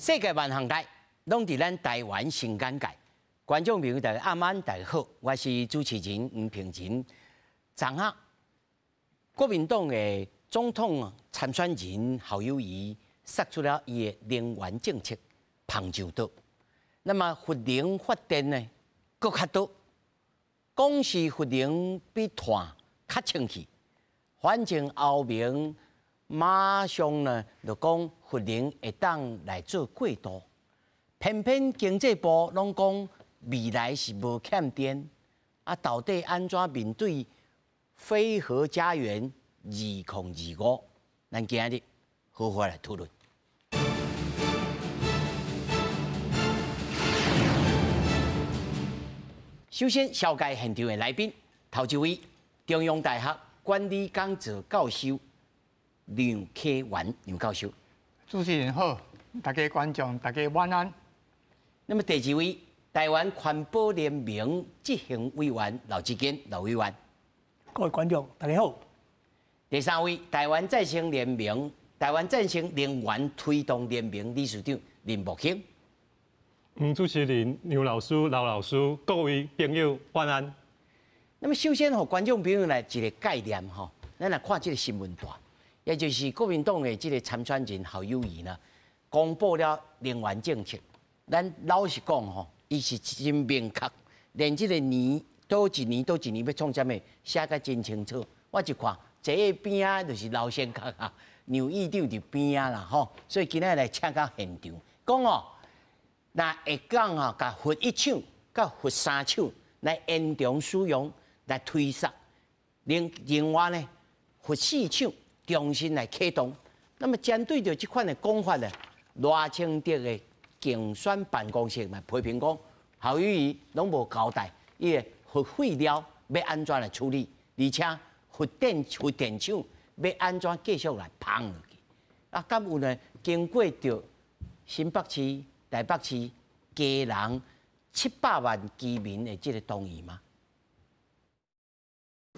世界萬項代，攏佇咱台灣新眼界。觀眾朋友大家暗安，大家好，我是主持人吳平仁。昨下國民黨的總統參選人侯友宜釋出了伊的能源政策，芳上島。那麼核能發電呢，閣較多，講是核能比碳較清氣。反正歐盟馬上呢就講核能會當來做過渡，偏偏經濟部攏講未來是無欠電，啊，到底按怎面對非核家園2025？咱今日好好來討論。首先，紹介現場的來賓，頭一位中央大學管理講座教授梁啟源梁教授。主持人好，大家觀眾大家晚安。那麼第二位，台灣環保聯盟執行委員劉志堅劉委員。各位觀眾大家好。第三位，台灣再生聯盟、台灣再生能源推動聯盟理事長林木興。吳主持人、梁老師、劉老師，各位朋友晚安。那麼首先，予觀眾朋友來一個概念吼，咱來看這個新聞段，也就是國民黨的這個參選人侯友宜呢，公布了能源政策。咱老實講吼，伊是真明確，連這個年佗一年佗一年欲創啥物，寫甲真清楚。我一看，坐佇邊仔就是劉先覺啊，梁議長佇邊仔啦吼，所以今仔來請到現場，講哦，若會當吼，共核一廠佮核三廠來延長使用，來推捒，另外呢，核四廠重新來啟動。那麼針對著這款的講法呢，賴清德的競選辦公室嘛批評講，侯友宜攏無交代，伊的核廢料欲按怎來處理，而且核電核電廠欲按怎繼續來放落去？啊，敢有呢？經過著新北市、台北市、基隆700萬居民的這個同意嗎？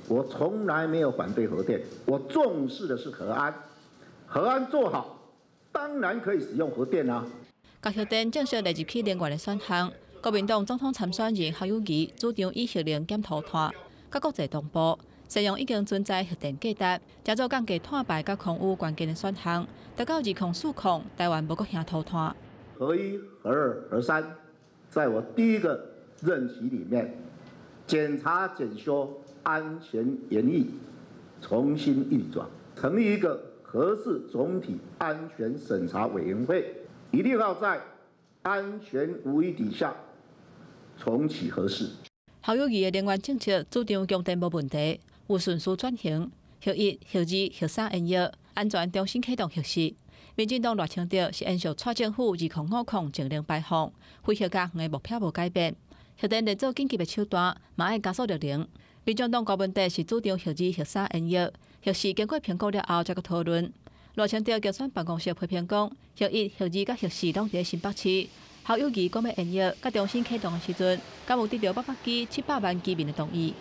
我從來沒有反對核電，我重視的是核安，核安做好，當然可以使用核電啊。共核電正式列入去能源的選項，國民黨總統參選人侯友宜主張以核能減塗炭，佮國際同步，西洋已經存在核電價值，誠做降低碳排佮空污關鍵的選項，達到2040，台灣無閣驚塗炭。核一、核二、核三，在我第一個任期裡面，檢查檢修、安全研議，重新運轉，成立一個核四總體安全審查委員會，一定要在安全無虞底下重啟核四。侯友宜的能源政策主張供電無問題，有順序轉型，核一、核二、核三延役，安全重新啟動核四。民進黨賴清德是延續蔡政府2050淨零排放，非核家園的目標無改變。核電列做緊急的手段，嘛愛加速綠能。民眾黨柯文哲是主張核二、核三延役，核四經過評估了後才閣討論。賴清德競選辦公室批評講，核一、核二佮核四攏佇新北市，侯友宜講欲延役，佮重新啟動的時陣，敢有得著北北基700萬居民的同意？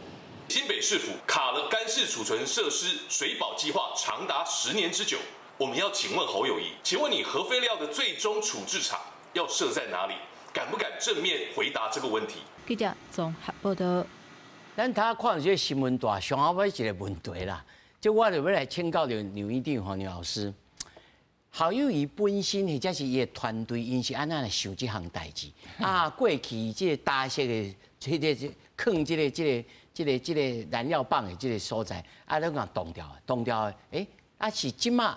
新北市府卡了乾式儲存設施水保計劃長達10年之久，我們要請問侯友宜，請問你核廢料的最終處置場要設在哪裡？敢不敢正面回答這個問題？記者綜合報道。咱頭看這個新聞段，上後尾一個問題啦，這我就欲來請教著梁議長和梁老師。侯友宜本身或者是伊的團隊，𪜶是按怎來想這項代誌？啊，過去這個大石的這個囥這個燃料棒的這個所在，啊，攏共凍掉，凍掉的，欸，啊是這馬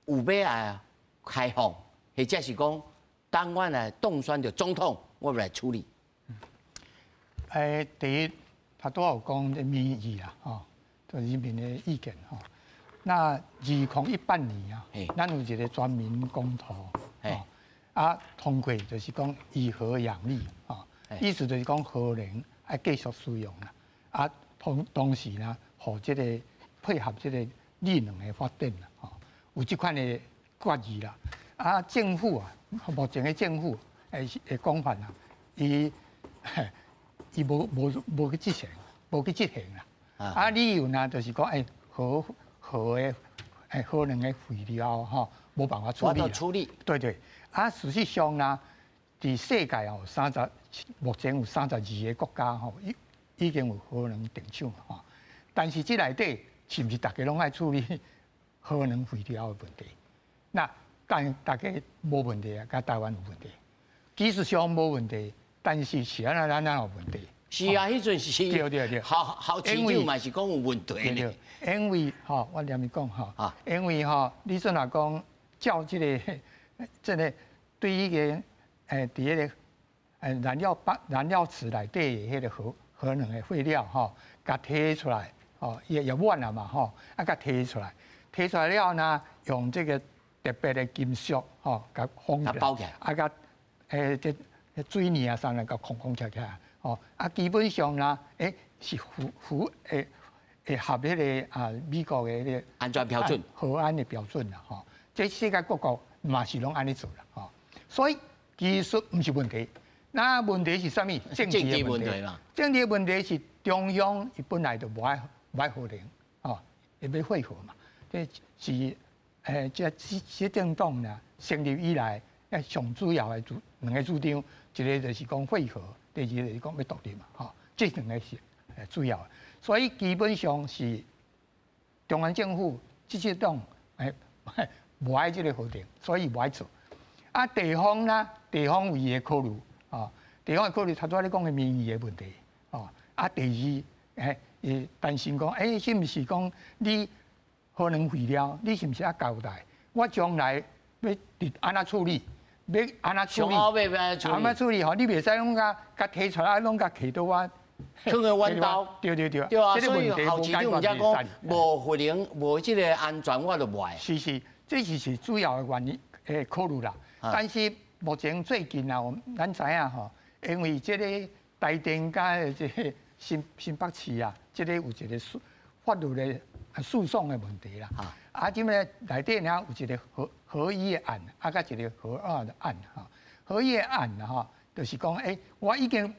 有欲來開放，或者是講當我來當選著總統，我來處理。欸，第一，他拄有講民意啦，吼，就人民的意見吼。那2018年啊，咱有一個全民公投，啊通過就是講以核養綠，意思就是講核能愛繼續使用啦，啊同時呢，予這個配合這個綠能的發展啦，吼，有這款的決議啦。啊，政府啊，目前的政府的講法啊，伊無去執行，無去執行啦。啊，理由呢，就是講欸，核的欸核能的廢料吼，無辦法處理。處理。對對，啊，事實上呢，佇世界哦，目前有32個國家吼，已經有核能電廠吼，但是這內底是毋是大家攏愛處理核能廢料的問題？那但大家無問題啊，佮台灣有問題。技術上無問題，但是是按怎咱有問題？是啊，彼陣是對對對，好好市長嘛是講有問題呢。因為吼，我連伊講吼，因為吼，你陣若講照這個對於個佇彼個燃料池內底的彼個核能的廢料吼，共提出來，吼，也滿了嘛吼，啊，共提出來，提出來了呢，用這個特別的金屬吼，共封起來，啊，共這水泥啊啥來共封起來，吼，啊，基本上呢，是符符會合彼個啊美國的彼個安全標準、核安的標準啦，吼，這世界各國嘛是攏按呢做啦，吼，所以技術毋是問題，那問題是啥物？政治的問題嘛。政治的問題是中央伊本來就無愛核能，吼，伊欲廢核嘛，這是這執政黨呢成立以來，上主要的兩個主張，一個就是講廢核，第二個就是講欲獨立嘛，吼，這兩個是主要的。所以基本上是中央政府執政黨無愛這個核電，所以無愛做。啊，地方呢，地方有伊的考慮，啊，地方的考慮，頭拄仔你講的民意的問題，哦，啊，第二，會擔心講，是毋是講你核能廢料，你是毋是愛交代？我將來欲佇按怎處理？欲按怎處理？按怎處理？吼，你袂使攏共提出來，攏共提到我。囥佇阮兜，對對對，對啊，所以侯市長才講無核能，無這個安全，我就無愛。是是，這是主要的原因考慮啦。但是目前最近啊，咱知影吼，因為這個台電佮這個新北市啊，這個有一個法律的訴訟的問題啦。啊，這擺內底呢有一個核一的案，啊，佮一個核二的案哈。核一的案吼，就是講，我已經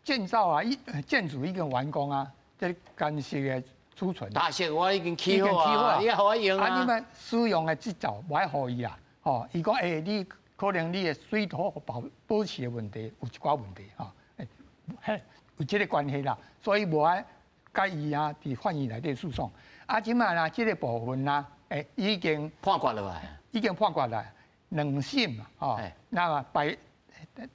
建造啊，建築已經完工啊，這乾式的儲存。大石我已經起好啊，你予我用啊。啊，你們使用的執照無愛予伊啊，吼，伊講你可能你的水土保持的問題有一寡問題吼，有這個關係啦，所以無愛佮伊啊，佇法院內底訴訟。啊，這擺啦，這個部分啦，已經判決了吧？已經判決啦，兩審嘛，吼，那麼敗，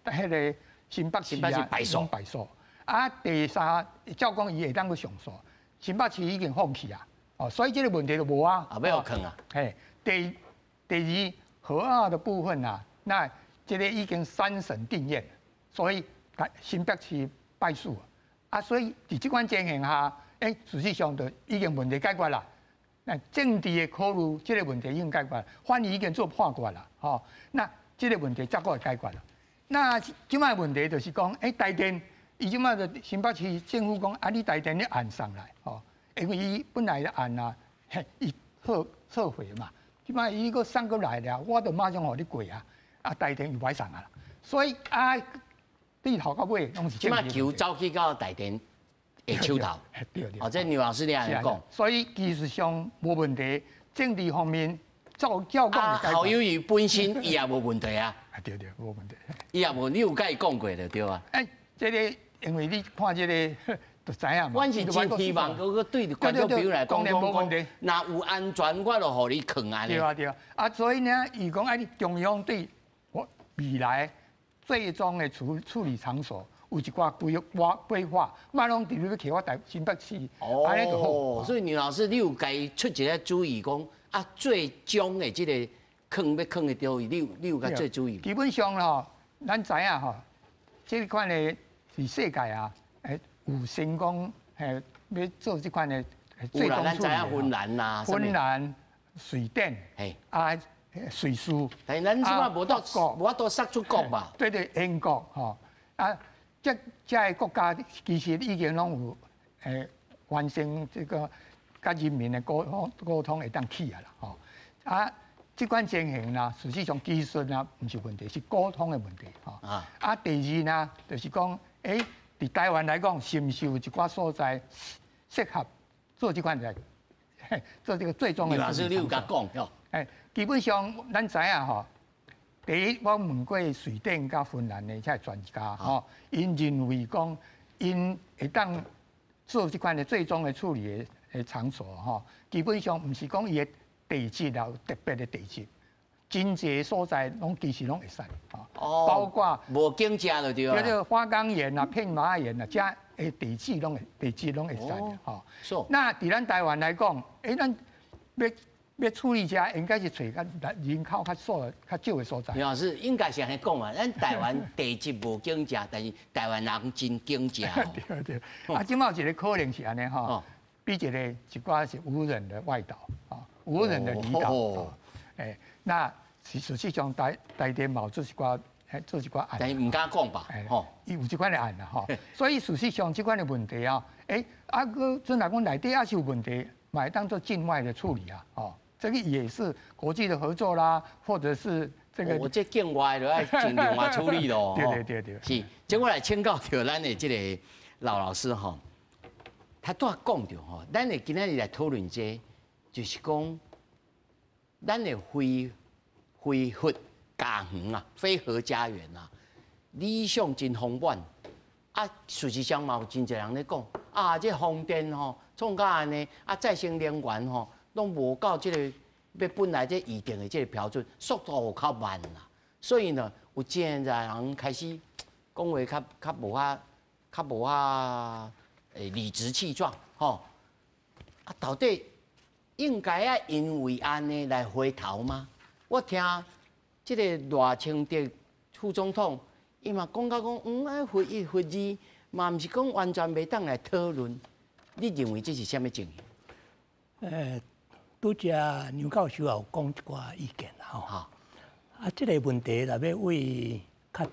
彼個。新北市啊，敗訴，敗訴。啊，第三，照講伊會當閣上訴，新北市已經放棄啊，哦，所以這個問題就無啊。啊，欲予囥啊。嘿，第二核二的部分啊，那這個已經三審定讞，所以新北市敗訴啊，所以佇這款情形下，事實上就已經問題解決啦。那政治的考慮，這個問題已經解決，法院已經做判決啦，吼，那這個問題才閣會解決啦。那這擺問題就是講，台電，伊這擺就新北市政府講，啊，你台電的案送來，吼，因為伊本來的案啊，伊撤回嘛，這擺伊閣送過來了，我就馬上予你過啊，啊，台電又歹送啊，所以啊，對頭到尾攏是。這擺球走去到台電的手頭，對對。哦，這牛老師你按呢講。所以技術上無問題，政治方面照講。侯友宜本身伊也無問題啊。對對，無問題。伊也無，你有佮伊講過就對啊。這個因為你看這個就知影嘛。阮是真希望閣對觀眾朋友來講，講若有安全，我就予你囥按呢。對啊對啊，啊所以呢，伊講愛你中央對我未來最終的處理場所有一寡規劃，莫攏佇咧去我台新北市。哦，所以牛老師，你有共伊出一個主意，講啊，最終的這個囥欲囥佇佗位，你有共做主意？基本上吼，咱知影吼，這款的佇世界啊，有成功欲做這款的最終處理。咱知影芬蘭啦，芬蘭、瑞典，啊，瑞士。但是咱這擺無法度殺出國吧？對對，英國吼，啊，這這個國家其實已經攏有完成這個佮人民的溝通會當起來啦，吼啊。這款情形啦，事實上技術啊毋是問題，是溝通的問題吼。啊，第二呢，就是講，佇台灣來講，是毋是有一寡所在適合做這款的，做這個最終的？老師，你有共講喲？基本上咱知影吼，第一我問過瑞典佮芬蘭的這專家吼，𪜶認為講，𪜶會當做這款的最終的處理的場所吼，基本上毋是講伊的地質有特別的地質，真濟所在攏其實攏會使，哦，包括無經濟就對啊，叫做花崗岩啊、片麻岩啊，這的地質攏會地質攏會使吼。那佇咱台灣來講，咱欲處理這應該是揣較人口較少、較少的所在。老師應該是按呢講嘛，咱台灣地質無經濟，但是台灣人真經濟。對對。啊，這馬有一個可能是按呢吼，比一個一寡是無人的外島啊，無人的離島。欸，那實際上台電嘛有做一寡，做一寡案。但是毋敢講吧？吼，伊有這款的案啦，吼。所以事實上這款的問題啊，啊，閣陣來講內底也是有問題，嘛會當做境外的處理啊，吼。這個也是國際的合作啦，或者是這個。我這境外就愛盡另外處理咯。對對對對。是，這我來請教著咱的這個劉老師吼，他拄仔講著吼，咱的今仔日來討論這個，就是講咱的非核家園啊，非核家園啊，理想真豐滿啊，事實上嘛有真濟人咧講啊，這風電吼創甲按呢，啊再生能源吼。攏無到這個欲本來這預定的這個標準，速度有較慢啦。所以呢，有真濟人開始講話較無遐理直氣壯，吼。啊，到底應該愛因為按呢來回頭嗎？我聽這個賴清德副總統，伊嘛講到講，啊，核一核二嘛，毋是講完全袂當來討論。你認為這是啥物情形？拄才梁教授也有講一寡意見啦吼。啊，這個問題若欲為較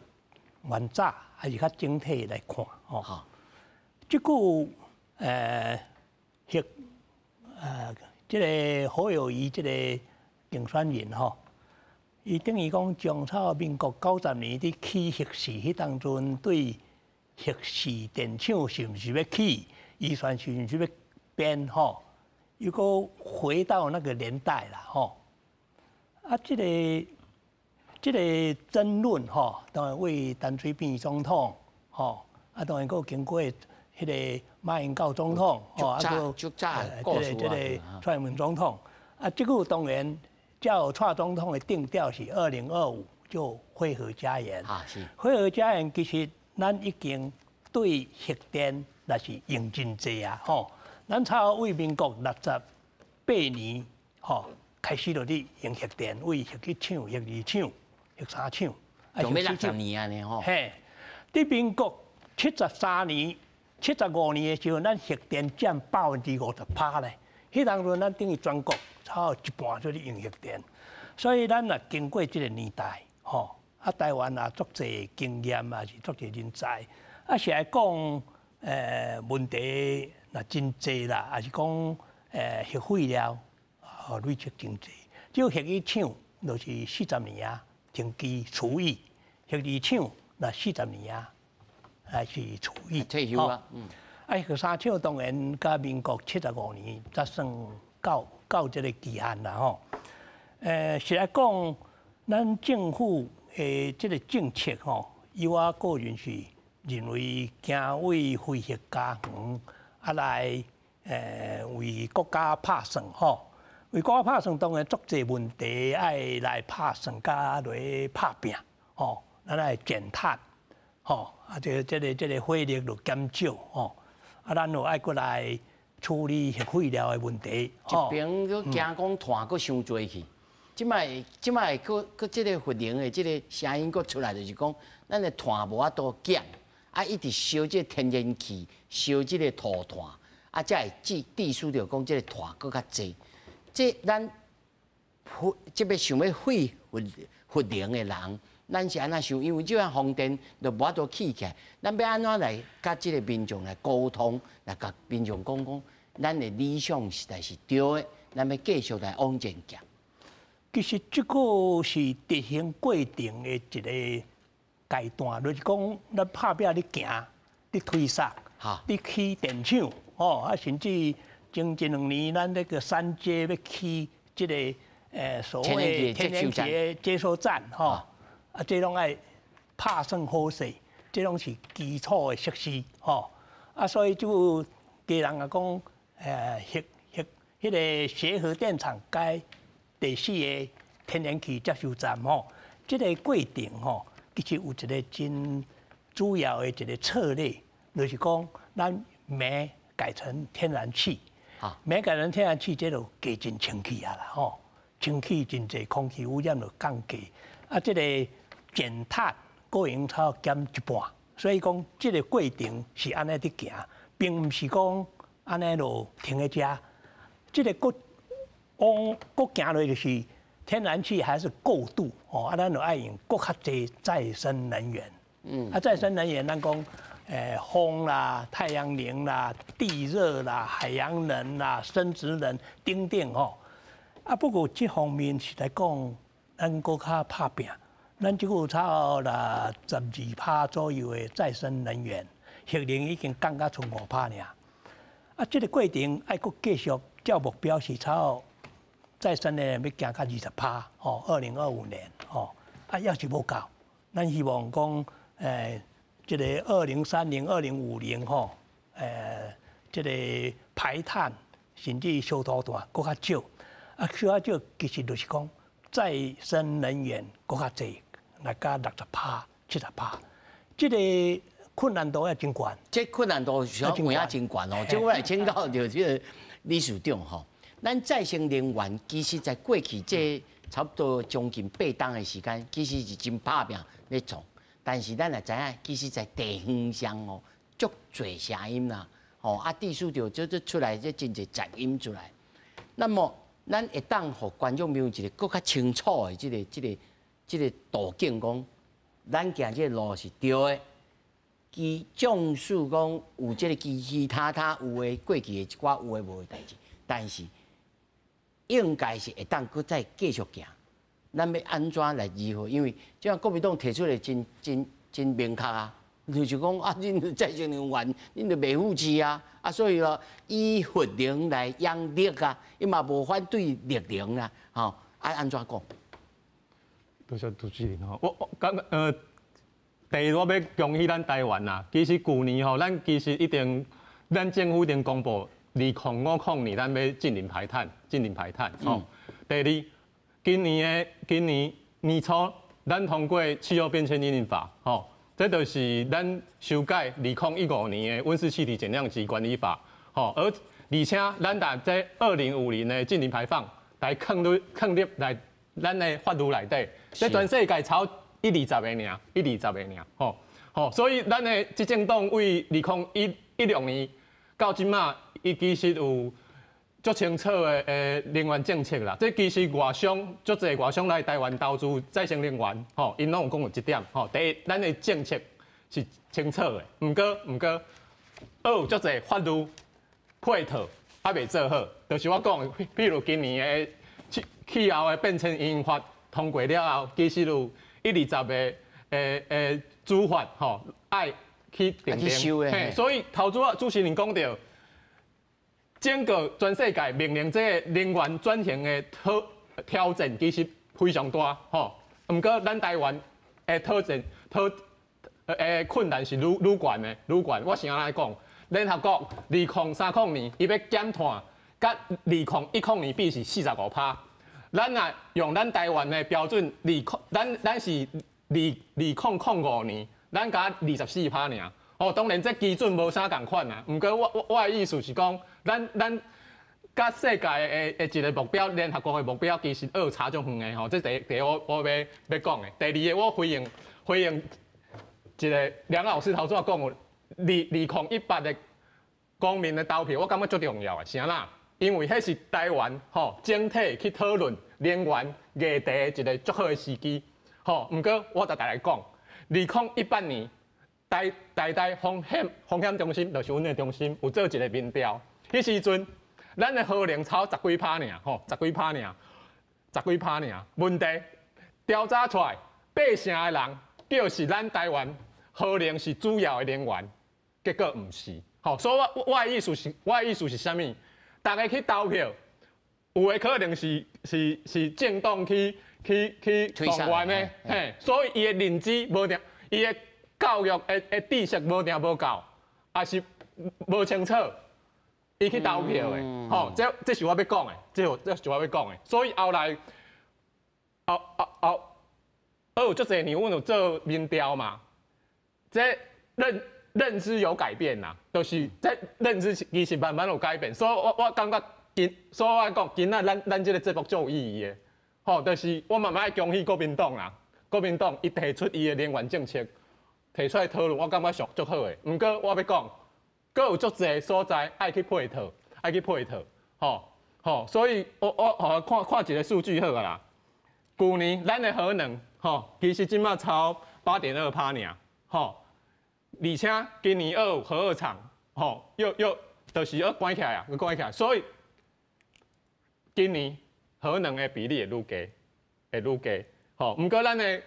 原早，還是較整體來看吼。這久核這個侯友宜這個競選人吼，伊等於講從差民國90年佇起核四彼當陣，對核四電廠是毋是欲起，預算是毋是欲編吼？又閣回到那個年代啦，吼！啊，這個爭論吼，當然為陳水扁總統，吼，啊，當然閣經過彼個馬英九總統，吼，啊，閣這個蔡英文總統，啊，這久當然照蔡總統的定調是2025就非核家園。啊，是。非核家園其實咱已經對核電若是用真濟啊，吼。咱差不多為民國68年，吼開始就佇用核電，為核一廠、核二廠、核三廠，用欲60年按呢吼。嘿，佇民國73年、75年的時候，咱核電佔50%咧。彼當陣咱等於全國差不多一半就佇用核電，所以咱若經過這個年代，吼，啊台灣也足濟經驗，也是足濟人才，啊是來講，問題。若真濟啦，也是講核廢料累積真濟。這核一廠就是40年啊，停機除役；核二廠若四十年啊，還是除役。退休啊。啊，核三廠當然佮民國75年才算到這個期限啦吼。實來講，咱政府的這個政策吼，以我個人是認為，行為非核家園。啊，來為國家拍算吼，為國家拍算，當然足濟問題愛來拍算，佮來拍拚吼，咱愛減碳吼，啊，這個火力就減少吼，啊，咱又愛閣來處理核廢料的問題。一邊閣驚講碳閣傷濟去，這擺閣這個核能的這個聲音閣出來，就是講咱的碳無法度減。啊，一直燒這個天然氣，燒這個塗炭，啊，才會致使著講這個碳閣較濟。這咱這欲想欲廢核能的人，咱是按怎想？因為這款風電就無法度起起來，咱欲按怎來佮這個民眾來溝通，來共民眾講講，咱的理想實在是對的，咱欲繼續來往前行。其實這個是執行過程的一個階段，就是講咱拍拚咧行，咧推捒，咧起電廠，吼啊，甚至前一兩年咱那個三接欲起這個所谓天然气的接收站吼，啊，这拢爱拍算好势，这拢是基础的设施吼，啊，所以就家人啊讲，核核彼个协和电厂佮第四个天然气接收站吼，这个过程吼，其实有一个真主要的一个策略，就是讲咱煤改成天然气，煤改成天然气，这就加真清气啊啦吼，清气真济，空气污染就降低，啊，这个减碳阁用差不多减一半，所以讲这个过程是按呢伫行，并毋是讲按呢就停伫遮，这个阁往阁行落就是天然气还是过度哦，啊，咱就爱用阁较济再生能源。啊，再生能源咱讲，风啦、太阳能啦、地热啦、海洋能啦、生质能等等吼。啊，不过这方面实在讲，咱阁较拍拚。咱这久差不多12%左右的再生能源，核能已经降到賰5%尔。啊，这个过程爱阁继续照目标是差不多再生能源欲行到20%，吼，2025年，吼，啊，犹是无够。咱希望讲，这个2030、2050，吼，这个排碳甚至烧土炭阁较少。啊，烧较少其实就是讲再生能源阁较济，来加60%、70%，这个困难度也真悬。这困难度是有影真悬哦。这我来请教著这个理事长吼，咱再生能源其实在过去这差不多将近8冬的时间，其实是真拍拚咧创。但是咱也知影，其实在地方上哦，足济声音啦，吼啊，地势就这出来这真济杂音出来。那么，咱会当予观众朋友一个阁较清楚的这个途径，讲咱行这个路是对的。其纵使讲有这个其其他他有的过去的一寡有的无的代志，但是应该是会当阁再继续行。咱欲按怎来如何？因为这样国民党提出来真真真明确啊，就是讲啊，恁再生能源，恁就袂扶持啊，啊，所以咯，以核能来养绿啊，伊嘛无反对绿能啊，吼，啊，按怎讲？多谢主持人吼，我感觉第一我欲恭喜咱台湾啦。其实旧年吼，咱其实一定，咱政府一定公布2050年咱欲净零排碳，净零排碳吼。第二，今年年初，咱通过气候变迁因应法，吼，这就是咱修改2015年的温室气体减量及管理法，吼，而且咱把这2050的净零排放来囥入来咱的法律内底，这全世界超一二十个尔，一二十个尔，吼吼，所以咱的执政党为2016年到这马，伊其实有足清楚的能源政策啦。这其实外商足济外商来台湾投资再生能源，吼，𪜶拢有讲有这点，吼。第一，咱的政策是清楚的，毋过，有足济法律配套犹未做好，就是我讲的，比如今年的气候的变迁因应法通过了后，其实有一二十个主法吼，爱去订定，嘿，所以头拄仔主持人讲著，整个全世界面临这个能源转型的挑战，其实非常大吼。毋过咱台湾的挑战、挑困难是愈愈悬的，愈悬。我是按呢讲，联合国2030年伊欲减碳，佮2010年比是45%。咱若用咱台湾的标准，二空咱咱是2005年，咱才24%尔。哦，当然这基准无啥仝款啦。毋过我的意思是讲，咱佮世界的一个目标，联合国的目标其实有差足远的吼。这第一我欲讲的。第二个，我回应一个梁老师头拄仔讲的，2018的公民的投票，我感觉足重要的，是按怎？因为彼是台湾吼整体去讨论能源议题的一个足好的时机。吼，毋过我逐逐来讲，2018年台大风险中心，就是阮的中心，有做一个民调。彼时阵，咱的核能超十几趴尔，吼，十几趴尔，十几趴尔。问题调查出来，八成的人表示咱台湾核能是主要的能源，结果毋是。吼，所以我的意思是，我的意思是啥物？大家去投票，有的可能是政黨去動員的，嘿，所以伊的認知無定，伊的教育的知識無定無夠，也是無清楚，伊去投票的，吼，這是我欲講的，這是我欲講的，所以後來後後後，有足濟年，阮有做民調嘛，這認知有改變啦，就是這認知其實慢慢有改變，所以我感覺今，所以我講今仔咱這個節目足有意義的，吼，就是我嘛愛恭喜國民黨啦，國民黨伊提出伊的能源政策，提出來討論，我感覺上足好的。毋過我欲講，閣有足濟所在愛去配套，愛去配套，吼吼，所以我予看看一個數據好啊啦。舊年咱的核能，吼，其實這馬超8.2%爾，吼，而且今年又有核二廠，吼，又就是要關起來啊，要關起來，所以今年核能的比例會愈低，會愈低，吼。毋過咱的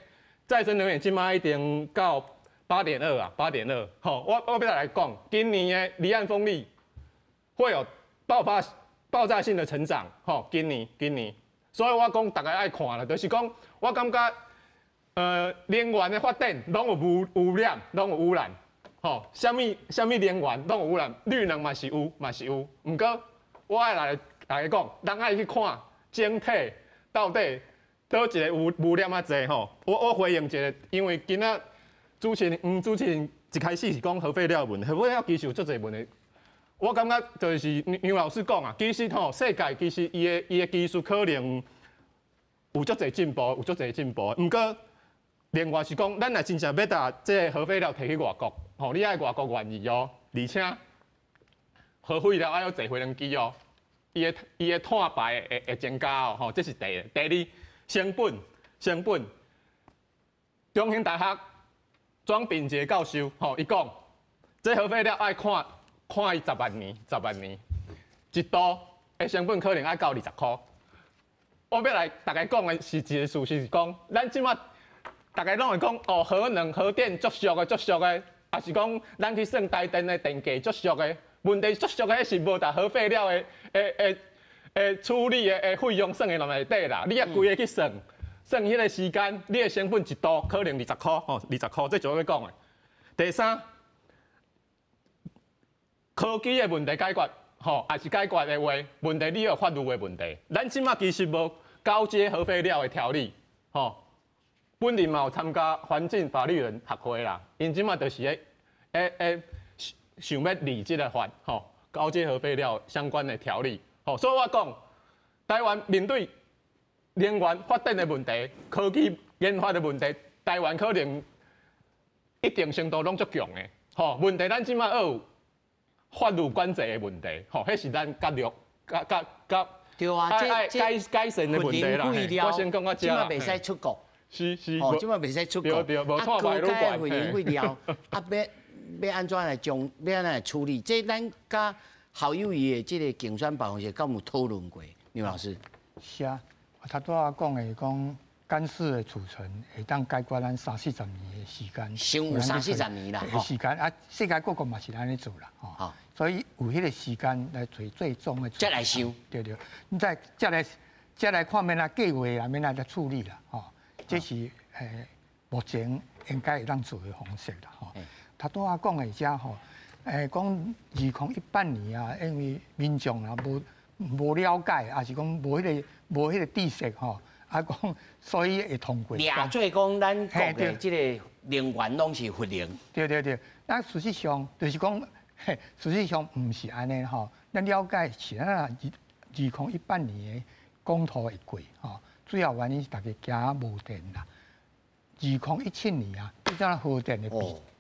再生能源這馬已經到八點二啊，八點二，吼。我欲來講，今年的離岸風力會有爆發爆炸性的成長，吼。今年，所以我講逐家愛看啦，就是講我感覺，能源的發展攏有污染，攏有污染，吼。啥物啥物能源攏有污染，綠能嘛是有，嘛是有。毋過我愛來大家講，咱愛去看整體到底佗一个污染較濟吼。我回應一下，因為今仔主持人一開始是講核廢料問題，核廢料其實有足濟問題。我感覺就是楊老師講啊，其實吼世界其實伊的技術可能有足濟進步，有足濟進步。毋過另外是講，咱若真正欲共這个核廢料提去外國，吼，你愛外國願意哦，而且核廢料愛閣坐飛輪機哦。伊的碳排會增加哦，吼，這是第一。第二，成本，中興大學莊秉傑教授，吼，伊講，這核廢料愛看看伊十萬年，十萬年，一度的成本可能愛到20箍。我欲來逐家講的是一个事實，是講，咱這馬逐家攏會講，哦，核能核電足俗的，足俗的，抑是講咱去算台電的電價足俗的。問題足俗的是無共核廢料的處理的費用算佇內底啦。你啊規个去算，算彼个時間，你的成本一度可能二十箍，吼，二十箍，這就我欲講的。第三，科技的問題解決，吼，也是解決的話，問題你有法律的問題。咱這馬其實無高階核廢料的條例，吼。本人嘛有參加環境法律人學會啦，𪜶這馬就是咧，想欲立這个法，吼，高階核廢料相關的條例，吼，所以我講，台灣面對能源發展的問題、科技研發的問題，台灣可能一定程度攏足強的，吼。問題咱這馬有法律管制的問題，吼，彼是咱較弱、較較較對啊，這改善的問題啦。我先講到這這馬袂使出國，是是，吼，這馬袂使出國，啊，高階的廢料，啊，欲按怎來將，欲按怎來處理？這咱佮侯友宜的這个競選辦公室敢有討論過？劉老師。是啊，我頭拄仔講的講乾式的儲存會當解決咱三四十年的時間。先有三四十年啦，時間啊，世界各國嘛是按呢做啦，吼。所以有彼个時間來做最終的。再來想。對對，你再來看欲按怎計劃啦，欲按怎來處理啦，吼。這是目前應該會當做的方式啦，吼。頭拄仔講的遮吼，講2018年啊，因為民眾啊無了解，抑是講無彼個知識吼，啊講所以會通過。掠做講咱國的這个能源攏是核能。對對對，那事實上就是講，事實上毋是按呢吼。咱了解是咱2018年的公投會過吼，主要原因是逐家驚無電啦。2017年啊，彼陣核電的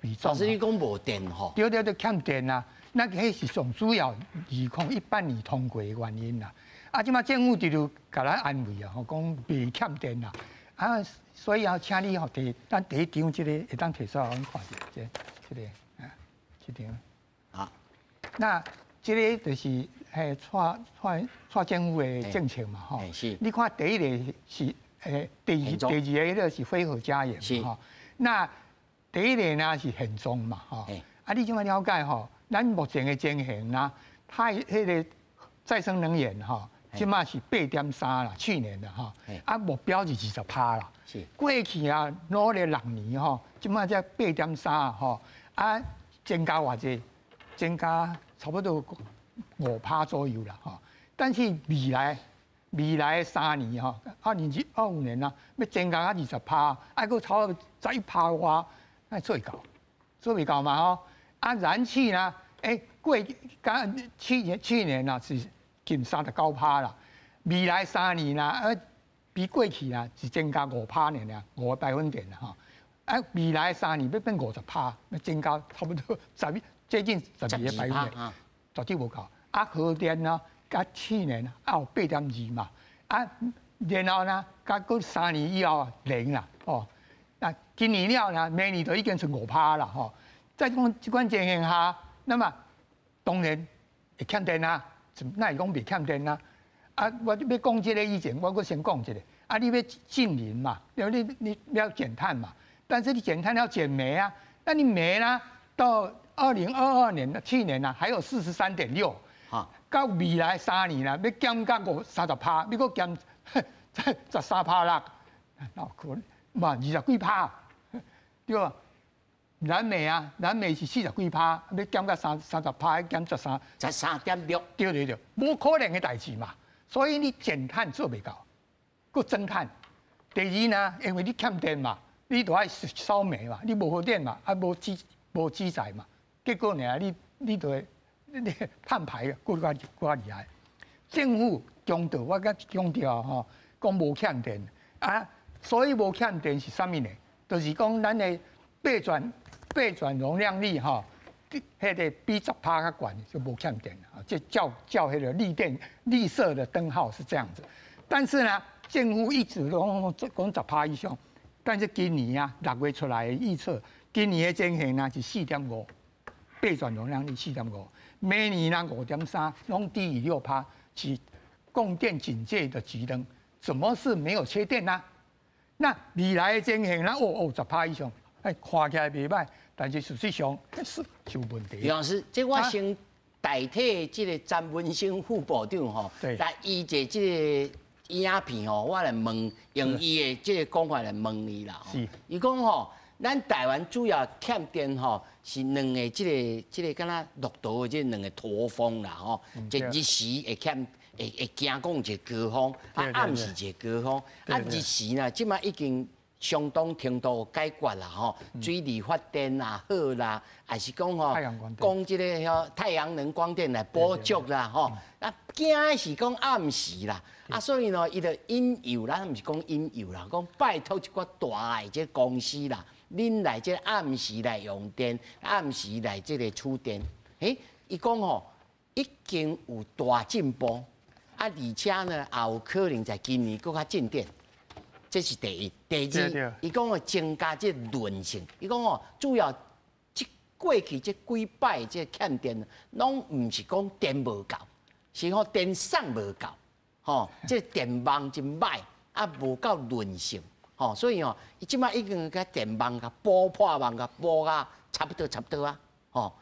比重。老師你講無電吼？對對對，欠電啊！那彼是上主要2018年通過的原因啦。啊，這馬政府直直共咱安慰啊，吼，講袂欠電啦。啊，所以啊，請你吼提，咱第一張這个會當提出來，阮看一下，這個啊，這張。好。那這个就是嘿，蔡政府的政策嘛，吼。是。你看第一个是第二个彼个是非核家園嘛，吼。那第一个呢是現狀嘛，吼。啊，你這馬了解吼？咱目前的情形啦，它彼个再生能源吼，這馬是8.3啦，去年的吼，啊目標是20%啦。過去啊努力6年吼，這馬才八點三吼，啊增加偌濟，增加差不多5%左右啦吼。但是未來3年吼，2025年啊，欲增加到20%，啊閣超11%外，那做會到，做袂到嘛吼。啊燃氣呢？欸，過剛去年啊是近39%啦，未來3年啦，啊比過去啊是增加5%爾爾，5個百分點啦吼。啊未來三年欲變50%，欲增加差不多十接近12個百分點，絕對無夠。啊核電呢，佮去年啊有8.2嘛，啊然後呢，佮閣三年以後零啦，哦，那今年了呢，明年就已經剩5%啦，吼。在這這款情形下，那麼當然會欠電啊，哪會講袂欠電啊？啊，我欲講這個以前，我閣先講一下。啊，你欲淨零嘛？因為你要減碳嘛？但是你減碳要減煤啊，那你煤呢？到2022年去年啊，還有43.6。到未來三年啦，欲減到30%，欲閣減13%啦，哪有可能？嘛20幾%，對吧？燃煤啊，燃煤是40幾%，欲減到30%，減13，13.6，對對對，無可能的代誌嘛。所以你減碳做袂到，閣增碳。第二呢，因為你欠電嘛，你就愛燒煤嘛，你無核電嘛，啊無資材嘛，結果呢，你就會你碳排閣較閣較厲害。政府強調，我閣強調吼，講無欠電啊，所以無欠電是啥物呢？就是講咱的備轉容量率吼，彼個比10%較懸就無欠電啊。這照照彼個綠電綠色的燈號是這樣子，但是呢，政府一直攏講10%以上，但是今年啊6月出來的預測，今年的情形呢是4.5，備轉容量率4.5，明年呢5.3，攏低於6%，是供電警戒的急燈，怎麼是沒有缺電呢？那未來的情形呢？哦哦，10%以上。哎，看起來袂䆀，但是事實上是有問題。楊老師，這我先代替這個詹文生副部長吼，來伊這這個影片吼，我來問，用伊的這個講法來問伊啦。伊講吼，咱台灣主要欠電吼是兩个這個敢若駱駝的這兩个駝峰啦吼，一日時會欠會驚講一個高峰，啊暗時一個高峰，啊日時呢，這馬已經相當程度解決啦吼，水力發電啦好啦，還是講吼，講這個太陽能光電來補足啦吼。啊，驚的是講暗時啦，啊，所以呢，伊就引誘啦，毋是講引誘啦，講拜託一寡大的這公司啦，恁來這暗時來用電，暗時來這個儲電。欸，伊講吼，已經有大進步，啊，而且呢，也有可能在今年閣較進展。這是第一，第二，伊講哦增加這韌性，伊講哦主要這過去這幾擺這欠電，攏毋是講電無夠，是吼電送無夠，吼這電網真䆀，啊無夠韌性，吼所以吼伊這擺已經共電網共補破網共補啊，差不多差不多啊，吼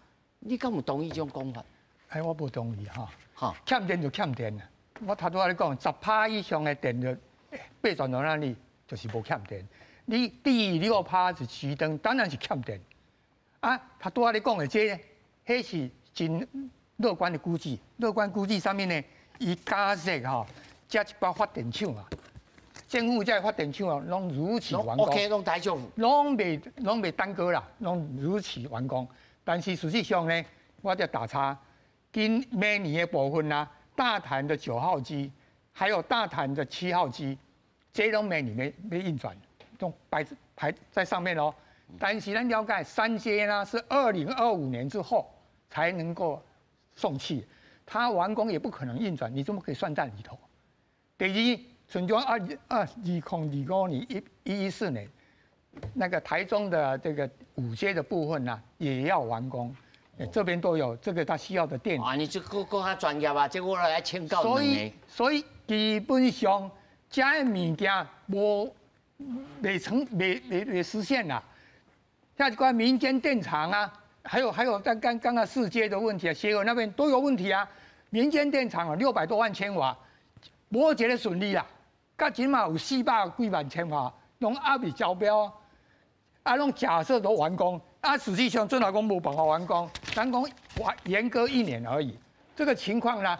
你敢有同意這種講法？哎，我無同意哈，欠電就欠電啊，我頭拄仔咧講，10%以上的電就備轉容量率就是無欠電，你低於6%是熄燈，當然是欠電。啊，他拄仔咧講的這個，彼是真樂觀的估計。樂觀估計啥物呢？伊假設吼，這一寡發電廠啊，政府這發電廠啊，攏如期完工。 OK，攏台政府。攏袂耽擱啦，攏如期完工。但是事實上呢，我才打岔，今明年的部分啊，大潭的9號機，還有大潭的7號機。這攏明年欲運轉，都擺排在上面咯。但是咱了解三階呢是2025年之後才能夠送氣，它完工也不可能運轉，你怎麼可以算在裡頭？第二，從中2025年114年，那個台中的這個5階的部分呢也要完工，這邊都有這個它需要的電。啊，你這閣閣較專業啊，這我來請教。所以基本上。這个物件無未成未實現啦，像這個民間電廠啊，還有在剛剛剛四階的問題啊，協和那邊都有問題啊。民間電廠啊，600多萬千瓦，無一个順利啦。到這馬有400幾萬千瓦，攏猶未招標，啊，攏假設都完工，啊，實際上陣來講無辦法完工，咱講延擱一年而已。這個情況呢，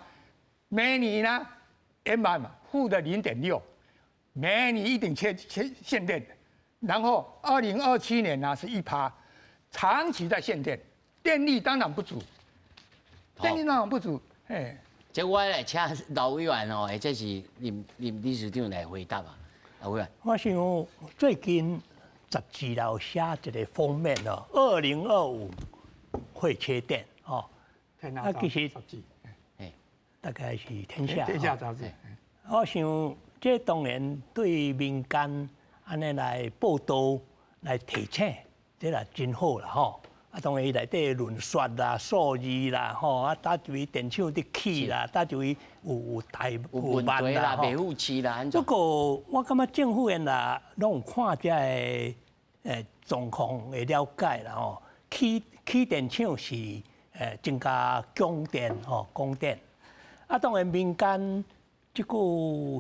每年呢，M 嘛負的0.6，每年一定缺缺限電，然後2027年呢是1%，長期在限電，電力當然不足，電力當然不足，哎。這我來請老委員哦，或者是林林理事長來回答啊。老委員，我想最近雜誌有寫一個封面哦，2025會缺電哦。啊，其實大概是天下天下雜誌。我想這當然對民間按呢來報道來提醒，這也真好啦吼。啊，當然伊內底論述啦、數字啦，吼啊，佗一位電廠佇起啦，佗一位有大有問題啦、袂赴市啦。不過我感覺政府𪜶啦，攏有看這个狀況的了解啦吼。起起電廠是增加供電吼，供電。啊，當然民間這個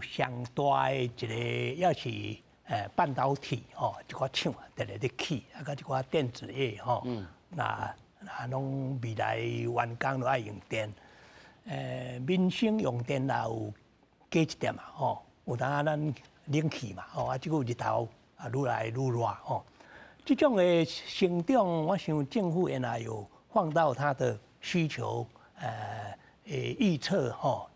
上大的一個也是半導體吼，這寡廠特別咧起，啊，佮這寡電子業吼。那那攏未來完工都愛用電，民生用電也有加一點嘛，吼，有當咱冷氣嘛，吼，啊，這個日頭啊愈來愈熱吼，這種的成長，我想政府原來有放到他的需求，預測吼，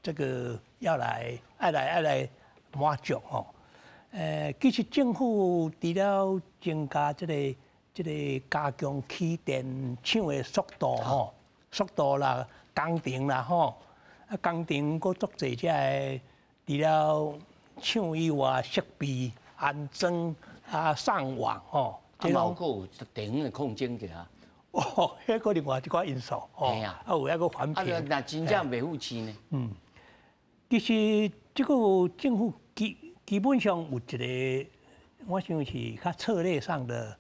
這個要來愛來愛來滿足吼，其實政府除了增加這個。這個加強起電廠的速度吼，速度啦，工程啦吼，啊工程閣足濟這个，除了廠以外設備安裝啊上網吼，這攏閣有地方的抗爭者啊。哦，彼個另外一寡因素吼，啊有抑閣環評。啊，若真正袂赴市呢？嗯，其實這個政府基基本上有一個，我想是較策略上的。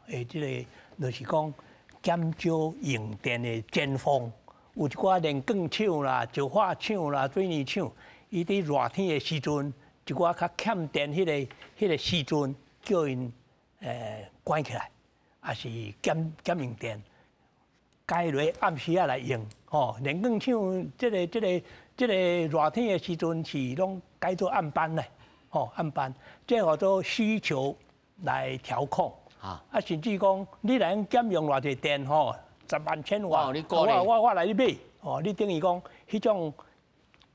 誒，這個就是講減少用電的尖峰，有一寡煉鋼廠啦、石化廠啦、水泥廠，伊佇熱天的時陣，一寡較欠電彼個時陣，叫𪜶關起來，抑是減減用電，改落暗時仔來用，吼，煉鋼廠這個熱天的時陣是攏改做暗班咧，吼，暗班，這叫做需求來調控。啊，甚至講你來減用偌濟電吼，10萬千瓦，我我我來你買，哦，你等於講彼種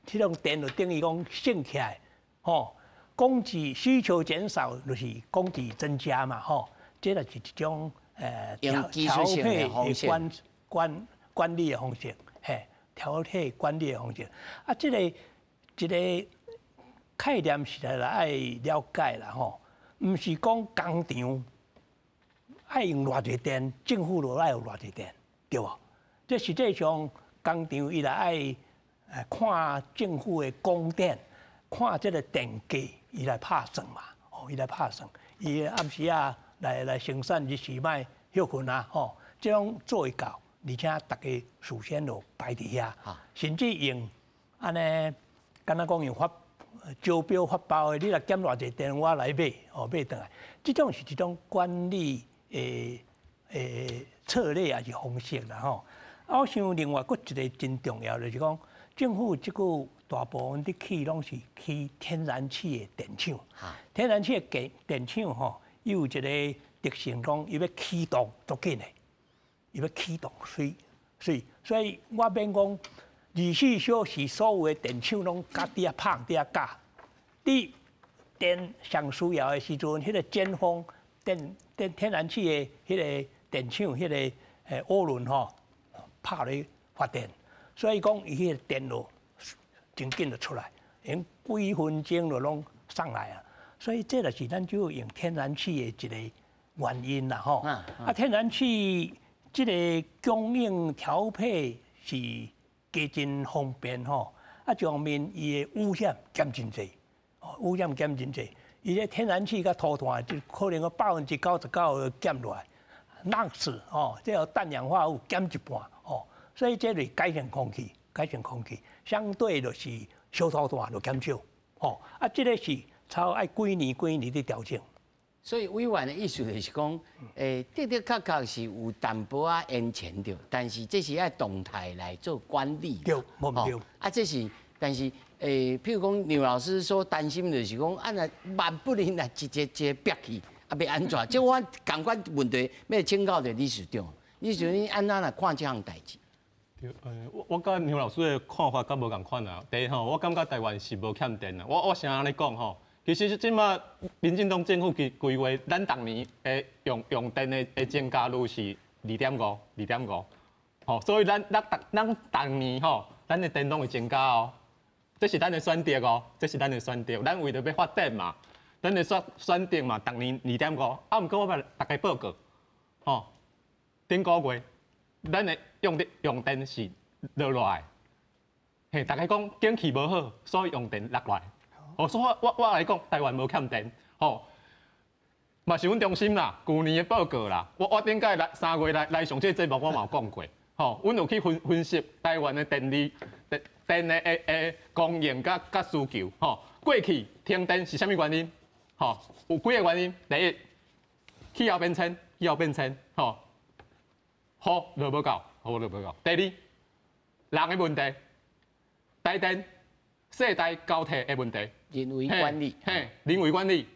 電就等於講省起來，吼，供給需求減少就是供給增加嘛，吼，這就是一種調配的管管管理的方式，嘿，調配管理的方式。啊，這個一個概念實在來愛了解啦，吼，毋是講工廠。愛用偌濟電，政府就愛有偌濟電，對無？這實際上工廠伊來愛看政府的供電，看這個電價，伊來拍算嘛，哦，伊來拍算，伊暗時仔來生產，日時莫歇睏啊，吼，這種做會到，而且逐家事先就擺佇遐，甚至用按呢，敢若講用發招標發包的，你若減偌濟電，我來買，哦，買轉來，這種是一種管理。策略抑是方式啦吼。啊，我想另外閣一個真重要就是講，政府這久大部分佇起攏是起天然氣的電廠。天然氣的電電廠吼，伊有一個特性，講伊欲啟動足緊的，伊欲啟動水水，所以我免講24小時所有的電廠攏佮佇遐拍佇遐教，佇電上需要的時陣，彼個尖峰。電電天然氣的彼個電廠，彼個渦輪吼，拍咧發電，所以講伊彼個電路真緊就出來，用幾分鐘就攏送來啊。所以這就是咱主要用天然氣的一個原因啦吼。啊，天然氣這個供應調配是加真方便吼。啊，一方面伊的污染減真濟，污染減真濟。伊這天然氣佮塗炭，就可能個99%減落來，NOx 吼，這個氮氧化物減一半吼，所以這是改善空氣，改善空氣，相對就是小土炭就減少，吼，啊，這个是差不多愛幾年幾年咧調整。所以委員的意思就是講，的的確確是有淡薄仔延遲著，但是這是愛動態來做管理。對，無毋對。啊，這是，但是，譬如講劉老師所擔心就是講，啊，若萬不能若一個一個逼去，啊，欲按怎？這我仝款問題欲請教著理事長，理事長你按怎來看這項代誌？對，我佮梁老師的看法較無仝款啊。第一吼，我感覺台灣是無欠電啊。我先按呢講吼，其實這馬民進黨政府規規劃，咱逐年的用電的增加率是2.5，2.5。吼，所以咱逐年吼，咱的電攏會增加哦。這是咱的選擇哦，這是咱的選擇。咱為著欲發展嘛，咱的選擇嘛，逐年2.5。啊，毋過我欲逐家報告，吼，頂個月咱的用電是落落來，嘿，逐家講景氣無好，所以用電落來。哦，所以我來講，台灣無欠電，吼，嘛是阮中心啦，舊年的報告啦，我頂擺來3月來上這個節目，我嘛有講過，吼，阮有去分析台灣的電力電的供應佮需求，吼，過去停電是啥物原因？吼，有幾個原因。第一，氣候變遷，氣候變遷，吼，雨落無夠，雨落無夠。第二，人的問題，台電世代交替的問題，人為管理，嘿，人為管理，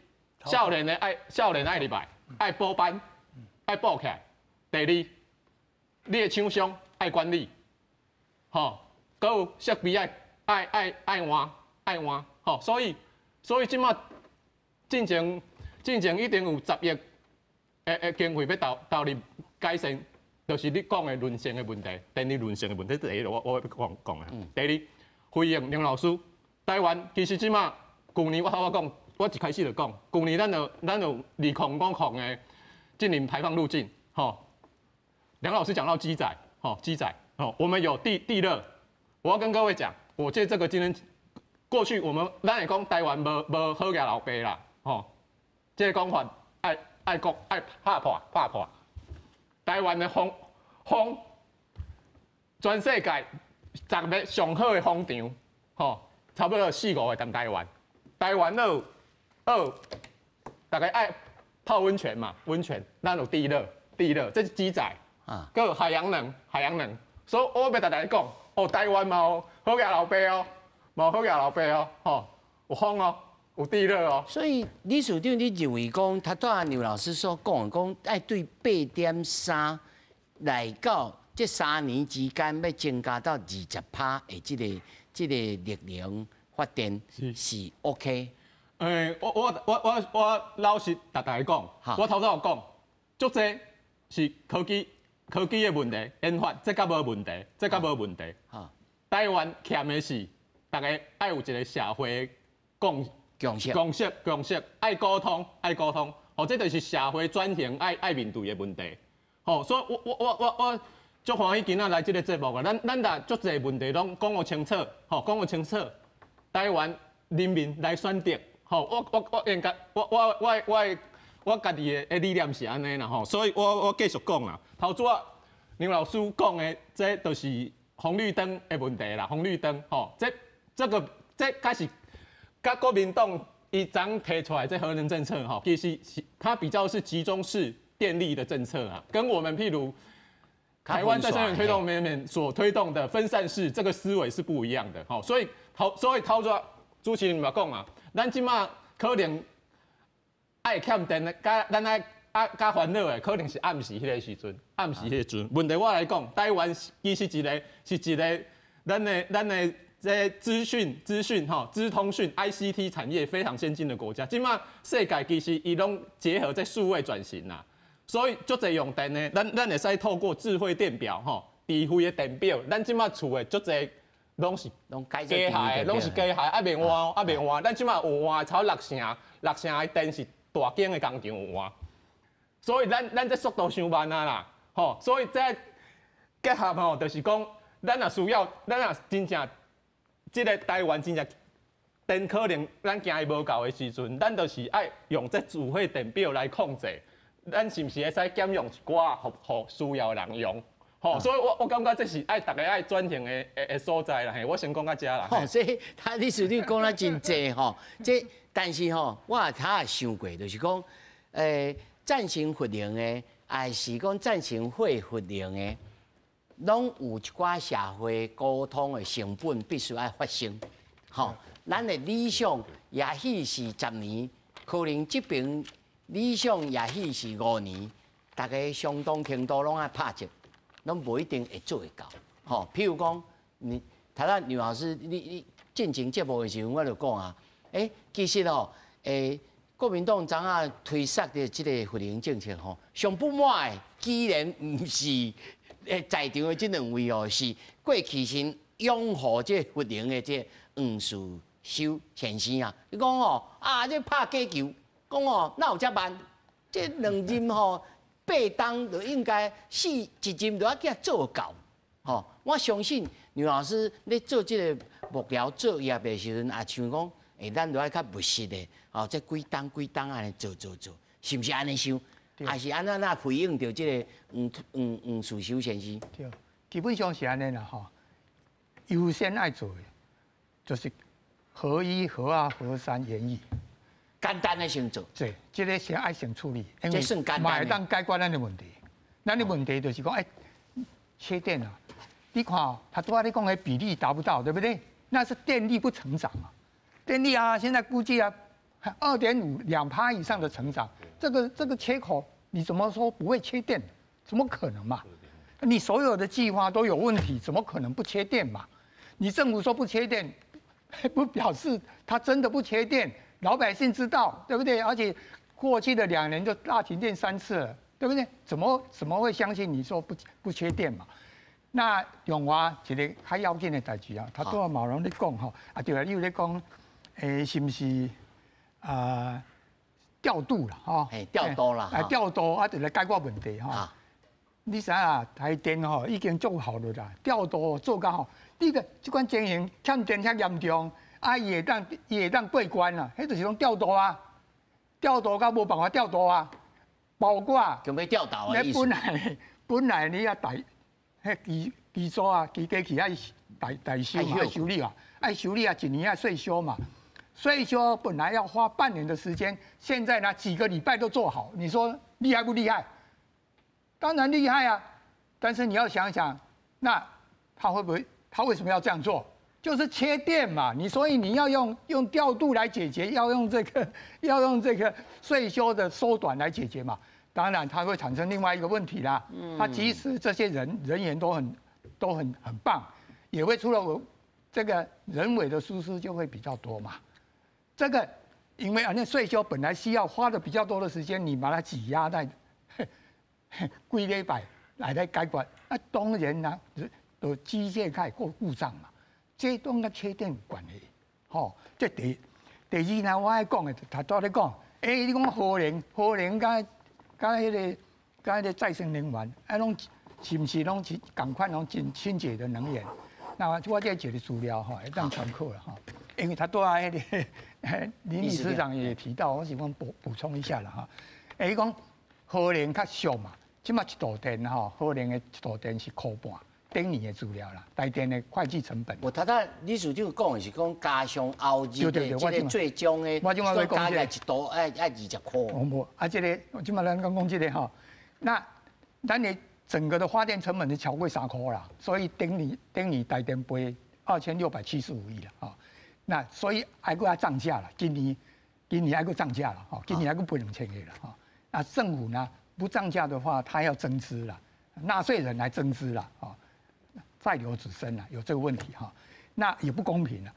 少年愛入來，愛補班，愛補起來。第二，你的廠商愛管理，吼，閣有設備愛換，愛換，吼，所以這馬進前已經有10億的經費欲投入改善，就是你講的輪線的問題，電力輪線的問題。第一，我欲講的。第二，回應梁老師，台灣其實這馬舊年我頭仔講，我一開始就講，舊年咱有2050的淨零排放路徑，吼。梁老師講到機載，吼，機載，吼，我們有地熱，我要跟各位講，我借這個今天過去我們咱會講台灣無好額老爸啦，吼，這個講法愛講愛拍破拍破。台灣的風，全世界10个上好的風場，吼，差不多四五个佇台灣。台灣有，大家愛泡溫泉嘛，溫泉，咱有地熱，地熱，這是機載，啊，閣有海洋能，海洋能，所以我欲大家講，哦，台灣嘛有好額老爸哦，嘛有好額老爸哦，吼，有風哦，有地熱哦。所以理事長，你認為講，頭拄仔劉老師所講的，講愛對8.3來到這3年之間，欲增加到20%的這個綠能發電是 OK。我老實逐大家講，我頭拄有講，足濟是科技的問題，研發這較無問題，這較無問題。台灣欠的是，逐家愛有一個社會共共識，共識，共識，愛溝通，愛溝通。哦，這就是社會轉型愛面對的問題。吼，所以我足歡喜今仔來這個節目啊！咱若足濟問題攏講予清楚，吼，講予清楚，台灣人民來選擇。吼，我應該，我家己的理念是按呢啦吼，所以我繼續講啦。頭拄仔梁老師講的，這就是紅綠燈的問題啦，紅綠燈吼，這開始，佮國民黨伊昨提出來這核能政策吼，其實是它比較是集中式電力的政策啊，跟我們譬如台灣再生能源推動面所推動的分散式這個思維是不一樣的吼，所以頭拄仔主持人嘛講啊。咱這馬可能愛欠電的，佮咱愛啊較煩惱的，可能是暗時彼个時陣，暗時彼个陣。問題我來講，台灣其實是一個咱的這資訊吼資通訊 ICT 產業非常先進的國家。這馬世界其實伊攏結合這數位轉型啦，所以足濟用電的，咱會使透過智慧電表吼，智慧的電表，咱這馬厝的足濟。攏是機械，攏是機械，猶未換，猶未換。咱這馬有換，差六成，六成的電是大間的工廠有換。所以咱這速度傷慢啊啦，吼！所以這結合吼，就是講，咱若需要，咱若真正，這个台灣真正電可能咱驚伊無夠的時陣，咱就是愛用這智慧電表來控制。咱是毋是會使減用一寡，予需要的人用？吼，所以我感覺這是愛逐家愛轉型的所在啦。嘿，我先講到遮啦。吼，所以他理事長講得真濟吼，這但是吼，我也他也想過，就是講，贊成核能的，還是講贊成廢核能的，攏有一寡社會溝通的成本必須愛發生。吼，咱的理想也許是10年，可能這邊理想也許是5年，大家相當程度攏愛拍折。攏無一定會做會到，吼。譬如講，你頭先劉老師，你進前節目的時陣，我就講啊，其實吼，國民黨昨下推捒的這个核能政策吼，上不滿的，居然毋是在場的這兩位哦，是過去先擁護這核能的這黃士修先生啊。伊講哦，啊，這拍假球，講哦，哪有遮慢？這兩任吼。八冬就應該四一任就要給做到，吼！我相信劉老師咧做這个幕僚作業的時陣，也像講，咱就愛較務實的，吼，這幾冬幾冬按呢做做做，是毋是按呢想？還是按怎那回應著這个黃士修先生？對，基本上是按呢啦，吼。優先愛做的，就是核一、核二、核三延役。簡單的先做，對，這个先愛先處理，因為嘛會當解決咱的問題。咱的問題就是講，切電啊，你看他拄仔咧講的比例達不到，對不對？那是電力不成長啊，電力啊，現在估計啊，2.5 2%以上的成長，這個缺口，你怎麼說不會缺電？怎麼可能嘛？你所有的計劃都有問題，怎麼可能不缺電嘛？你政府說不缺電，不表示他真的不缺電。老百姓知道，對不對？而且過去的2年就大停電3次了，對不對？怎麼會相信你說不缺電嘛？那另外一个較要緊的代誌啊，他拄仔嘛有人咧講吼，啊對啊，你有咧講，是毋是啊調度啦？吼，調度啦，調度啊，就來解決問題吼。你知影台電吼已經做好了啦，調度做到吼，你個這款情形欠電遐嚴重。啊，伊會當過關啊，彼就是講調度啊，調度到無辦法調度啊，包括就欲調度的意思。本來你啊大，彼機組啊，機器愛大修嘛，愛修理啊，愛修理啊，一年愛歲修嘛，歲修本來要花半年的時間，現在呢幾個禮拜都做好，你說厲害不厲害？當然厲害啊，但是你要想想，那他會不會？他為什麼要這樣做？就是切電嘛，你所以你要用調度來解決，要用這個歲修的縮短來解決嘛。當然，它會產生另外一個問題啦。它即使這些人員都很棒，也會出了這個人為的疏失就會比較多嘛。這個因為啊，那歲修本來需要花的比較多的時間，你把它擠壓在幾禮拜來解決，那當然啦，就機械開始故障嘛。這攏佮切電有關係，吼。這第二呢，我愛講的，頭拄咧講，你講核能，核能佮彼个再生能源，啊，攏是毋是攏是仝款攏真清潔的能源？那我這一個資料吼，會當參考啦吼。因為他拄仔彼个林理事長也提到，我是講補充一下啦吼。伊講核能較俗嘛，這馬一度電吼，核能的一度電是箍半。頂年的資料啦，台電的會計成本。我頭拄理事長講的是講加上後日的這个最終的，我加起來一度愛20箍。無啊，這个這馬咱講講這个吼，那咱的整個的發電成本是超過3箍啦，所以頂年台電賠2675億啦，吼。那所以還閣愛漲價啦，今年還閣漲價啦，吼，今年還閣賠2000億啦，吼。那政府呢不漲價的話，他要增資啦，納稅人來增資啦，吼。債留子孫啊，有這個問題哈，那也不公平了，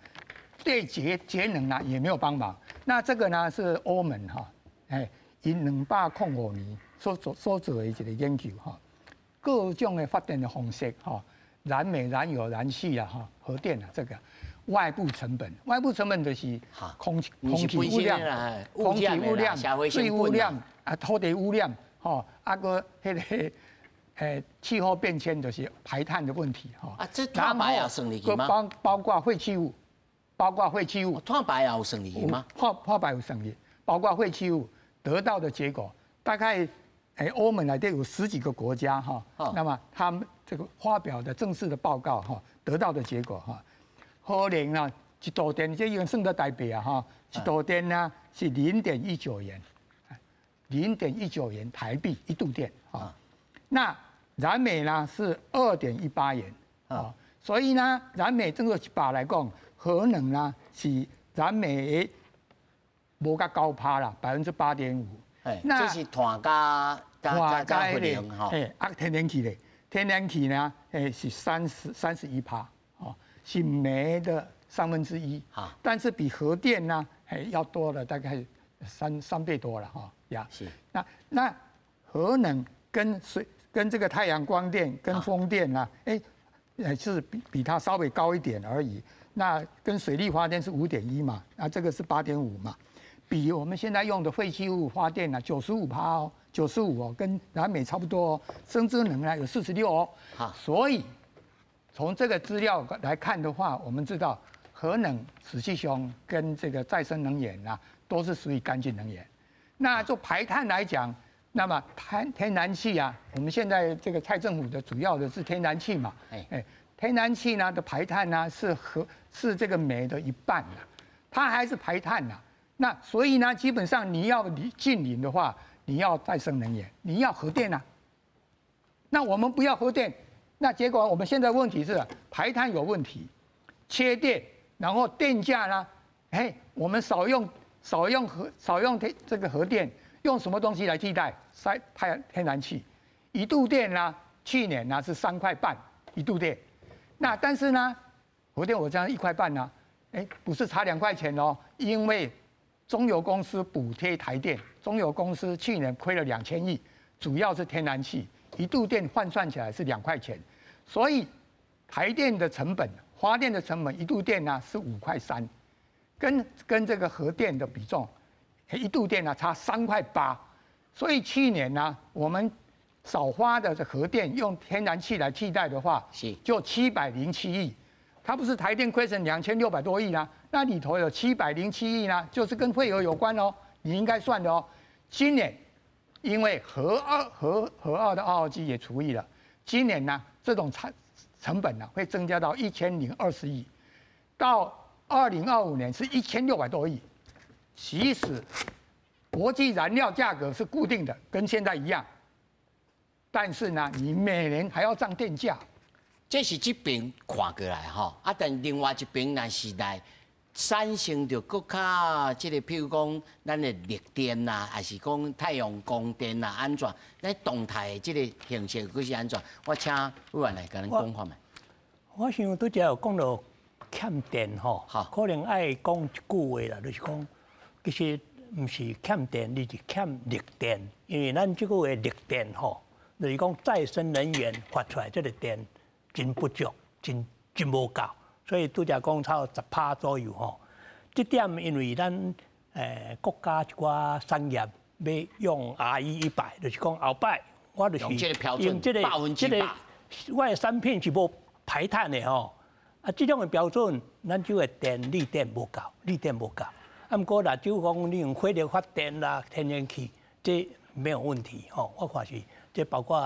對節能呢也沒有幫忙。那這個呢是歐盟哈，以205年所做的一個研究哈，各種的發電的方式哈，燃煤、燃油、燃氣啊哈，核電啊這個外部成本，外部成本就是空氣污染、空氣污染、水污染啊、土地污染，吼啊閣彼个。氣候變遷就是排碳的問題哈。啊，這碳排也算入去嗎？包括廢棄物，包括廢棄物。碳排也有算入去嗎？碳排有算入，包括廢棄物得到的結果，大概歐盟內底有十幾個國家哈，那麼他們這個發表的正式的報告哈，得到的結果哈，核能啊，一度電這已經算得台幣啊哈，一度電呢是0.19元，0.19元台幣一度電啊。那燃煤呢是2.18元啊，所以呢，燃煤這個一百來講，核能呢是燃煤無佮高趴啦，8.5%。那這是炭加加核能吼，啊，天然氣咧，天然氣呢，是31%，哦，是煤的1/3，但是比核電呢，要多了大概三倍多了哈，呀，是，那核能跟水跟這個太陽光電跟風電呢，是比它稍微高一點而已。那跟水力發電是5.1嘛，那這個是8.5嘛。比我們現在用的廢棄物發電呢，95%哦，九十五哦，跟燃煤差不多哦。生質能呢有46哦。所以從這個資料來看的話，我們知道核能實際上跟這個再生能源啊，都是屬於乾淨能源。那就排碳來講，那麼天然氣啊，我們現在這個蔡政府的主要的是天然氣嘛，哎，天然氣呢的排碳呢是這個煤的一半，它還是排碳呐。那所以呢，基本上你要淨零的話，你要再生能源，你要核電啊。那我們不要核電，那結果我們現在問題是排碳有問題，缺電，然後電價呢？哎，我們少用這個核電，用什麼東西來替代？太天然氣，一度電呢？去年呢是3塊半一度電，那但是呢，核電我這樣1塊半呢，哎，不是差2塊錢哦，因為中油公司補貼台電，中油公司去年虧了2000億，主要是天然氣，一度電換算起來是2塊錢，所以台電的成本、發電的成本一度電呢是5塊3，跟這個核電的比重，一度電呢差3塊8，所以去年呢我們少發的這核電用天然氣來替代的話，就707億。它不是台電虧損2600多億呢？那裡頭有七百零七億呢，就是跟廢核有關哦，你應該算的哦。今年因為核二的2號機也除役了，今年呢這種成本呢會增加到1020億，到2025年是1600多億。其實國際燃料價格是固定的，跟現在一樣，但是呢，你每年還要漲電價。這是這邊看過來吼，啊，但另外一邊若是來產生著閣較這個，譬如講咱的綠電啦，還是講太陽光電啦，按怎？咱動態的這個形式閣是按怎？我請委員來共咱講看覓。我想拄才有講到欠電吼，可能愛講一句話啦，就是講其實毋是欠電，而是欠綠電，因為咱這個的綠電吼，就是講再生能源發出來這個電。真不足，真真無夠，所以拄才講差不多10%左右吼。這點因為咱國家一寡產業欲用 RE100，就是講後擺我就是用這個標準，100%，我的產品是無排碳的吼。啊，這種的標準，咱這個電綠電無夠，綠電無夠。啊，毋過若就講你用火力發電啦、天然氣，這沒有問題吼。我看是這包括。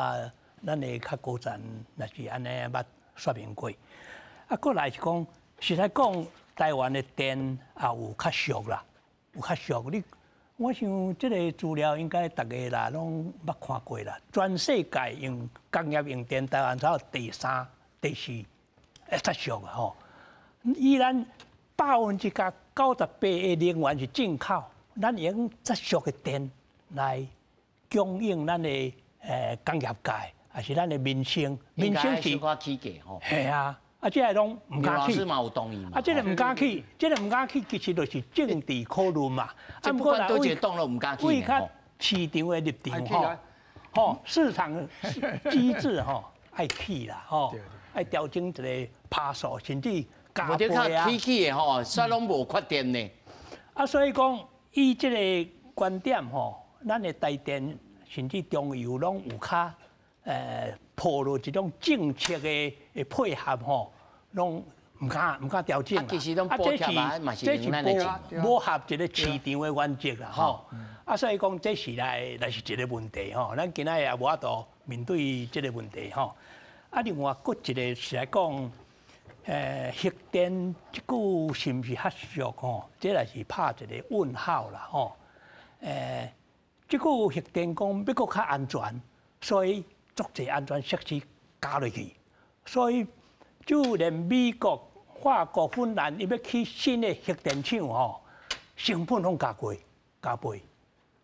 咱的較高層，若是按呢捌說明過。啊，過來是講，實在講，台灣的電也有較俗啦，有較俗。你，我想這個資料應該逐家啦攏捌看過啦。全世界用工業用電，台灣才有第三、第四，會較俗吼。以咱98%的能源是進口，咱用遮俗的電來供應咱的工業界。還是咱的民生，民生是起價吼。係啊，啊，這個攏毋敢起。嘛有同意嘛。啊，這個毋敢起，這個毋敢起，其實就是政治考慮嘛。啊，不管佗一個黨攏毋敢起。為較市場的立場吼，吼市場機制吼愛起啦吼，愛調整一個趴數，甚至加倍啊。起起的吼，煞攏無決定呢。啊，所以講以這個觀點吼，咱的台電甚至中油攏有較。抱落一種政策的配合吼，攏毋敢調整。啊，其實攏補貼啊，嘛是這是無合一個市場的原則啦，吼。啊，啊，所以講這時來來是一個問題吼，咱今仔也無法度面對這個問題吼。啊，另外閣一個是來講，核電這久是毋是較俗吼？這也是拍一個問號啦吼。這久核電講欲閣較安全，所以足濟安全設施加落去，所以就連美國、法國、芬蘭伊欲起新的核電廠吼，成本攏加貴加倍，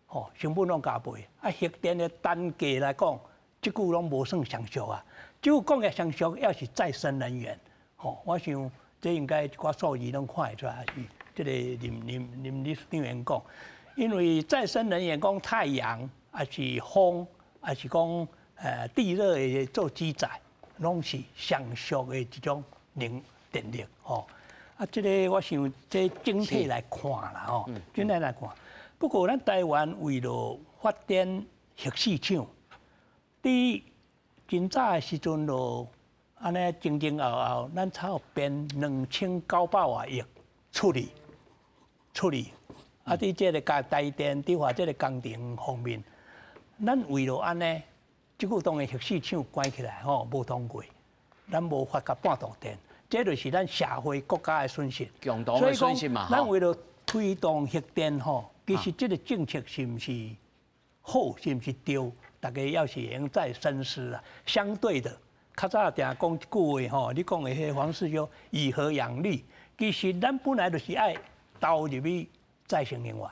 吼，成本攏加倍。啊，核電的單價來講，這久攏無算上俗啊。這久講的上俗，抑是再生能源，吼，我想這應該一寡數字攏看會出來，是這個林林林理事長講，因為再生能源講太陽，抑是風，抑是講地熱的做基載，攏是上俗的一種能電力，吼。啊，這個我想這整體來看啦，吼，整體來看。不過咱台灣為了發展核四廠，佇真早的時陣就按呢前前後後，咱差不多編2900外億出去，出去。啊，佇這個加台電，佇話這個工程方面，咱為了按呢，這久當然核四廠關起來吼，無通過，咱無發甲半度電，這就是咱社會國家的損失。共同的損失嘛。咱為了推動核電吼，其實這個政策是毋是好，是毋是對？大家要是會再深思啦。相對的，較早定講一句話吼，你講的彼個方式叫以核養綠，其實咱本來就是愛投入去再生能源，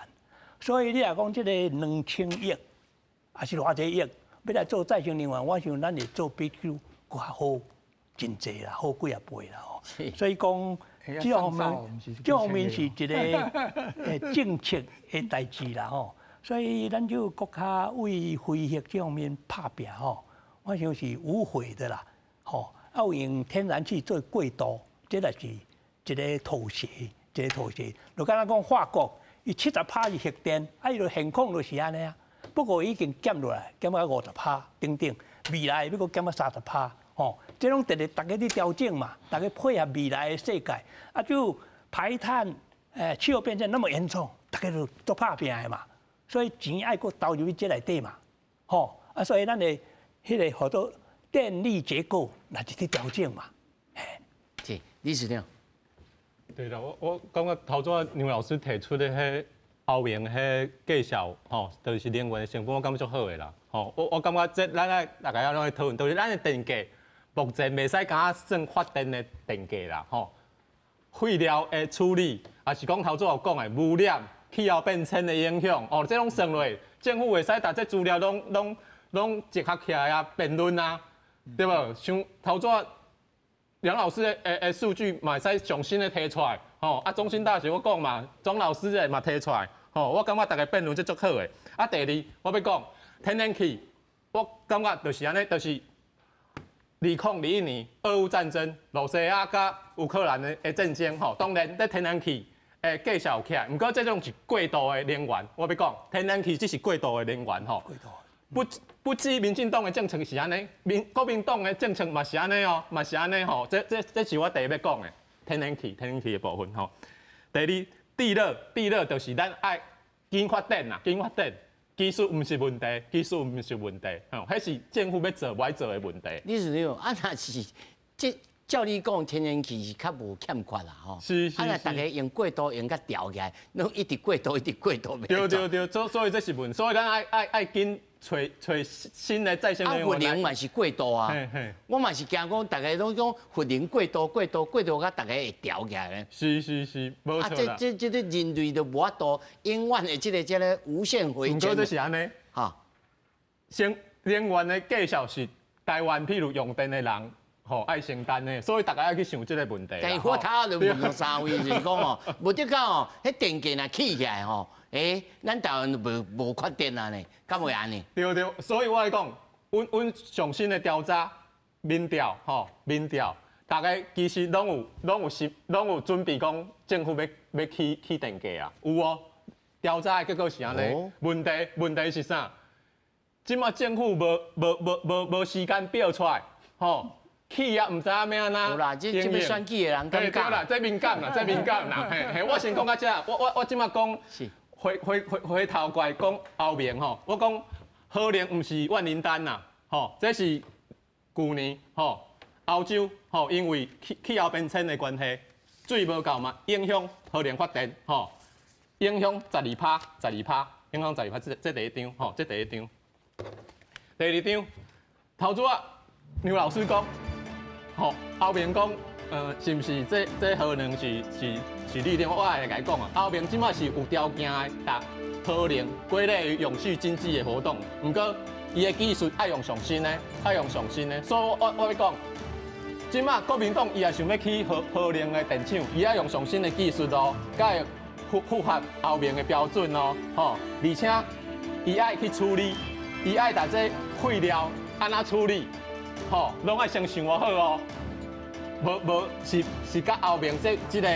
所以你若講這個2000億，抑是偌濟億，欲來做再生能源，我想咱會做比較閣較好真濟啦，好幾仔倍啦吼。所以講，這方面，這方面是一個政策的代誌啦吼。所以咱就閣較為非核這方面拍拚吼，我想是無悔的啦，吼。啊，有用天然氣做過渡，這也是一個妥協，一個妥協。就敢若講法國，伊70%是核電，啊，伊就現況就是按呢啊。不過已經減落來，減到50%等等，未來欲閣減到30%，吼。這攏直直逐家佇調整嘛，逐家配合未來的世界。啊，就排碳，氣候變遷那麼嚴重，逐家就足拍拚的嘛。所以錢愛閣投入去這內底嘛，吼啊！所以咱的彼個好多電力結構也是佇調整嘛。是，理事長。對啦，我感覺頭拄仔梁老師提出的彼歐盟彼介紹，吼，就是能源的成本，我感覺足好的啦。吼，我感覺這咱愛大家攏愛討論，就是咱的電價目前袂使敢若算發電的電價啦，吼，廢料的處理，抑是講頭拄有講的污染。氣候變遷的影響，哦，這攏算落，政府會使逐這資料攏集合起來啊，辯論啊，對無？像頭拄仔梁老師的數據嘛會使上新的提出來，吼，啊，中興大學我講嘛，鍾老師的嘛提出來，吼，我感覺逐家辯論這足好的。啊，第二，我欲講天然氣，我感覺就是按呢，就是2021年俄烏戰爭，羅西亞佮烏克蘭的戰爭，吼，當然這天然氣價數有起來，毋過這種是過渡的能源，我欲講，天然氣這是過渡的能源吼。不只民進黨的政策是按呢，國民黨的政策嘛是按呢哦，嘛是按呢吼。這是我第一欲講的天然氣的部分吼。第二，地熱，地熱就是咱愛緊發電啦，緊發電技術毋是問題，技術毋是問題，吼，彼是政府欲做無愛做的問題。你是講啊，若是這照你講，天然氣是較無欠缺啦，吼。是是。啊，若逐家用過度用甲調起來，攏一直過度，一直過度。對對對，所以這是問，所以咱愛緊揣揣新的再生能源。啊，核能嘛是過度啊。我嘛是驚講，逐家攏講核能過度、過度、過度，甲逐家會調起來咧。是是是，無錯啦。啊，這人類就無法度永遠的這個無限回圈。毋過這是按呢。哈。先能源的介紹是台灣，譬如用電的人。吼，愛承擔的，所以大家愛去想這個問題。但是我頭就問三位，就是講吼，無得講哦，彼電價若起起來吼，咱台灣無缺電啊呢，敢會按呢？對對，所以我來講，阮上新的調查民調吼，民調，大家其實攏有準備講政府欲起電價啊，有哦。調查的結果是按呢，問題是啥？這馬政府無時間表出來，吼。起啊，毋知影欲按怎。有啦，這欲選舉的人感覺。對啦，這敏感啦，這敏感啦，嘿，嘿，我先講到這，我這馬講，回回回回頭過來講歐盟吼，我講核能毋是萬靈丹啦，吼，這是舊年吼歐洲吼，因為氣候變遷的關係，水無夠嘛，影響核能發電吼，影響十二趴，十二趴，影響十二趴，這第一張吼，這第一張。第二張，頭拄仔梁老師講，吼歐盟講，是毋是這核能是綠能？我會共伊講啊，歐盟這擺是有條件的，共核能歸類於永續經濟的活動。毋過，伊的技術愛用上新的，愛用上新的。所以我欲講，這擺國民黨伊也想欲起核能的電廠，伊愛用上新的技術哦，才會符合歐盟的標準哦，吼，而且伊愛去處理，伊愛共這廢料按怎處理，吼，攏愛先想好哦。無無是是佮歐盟這個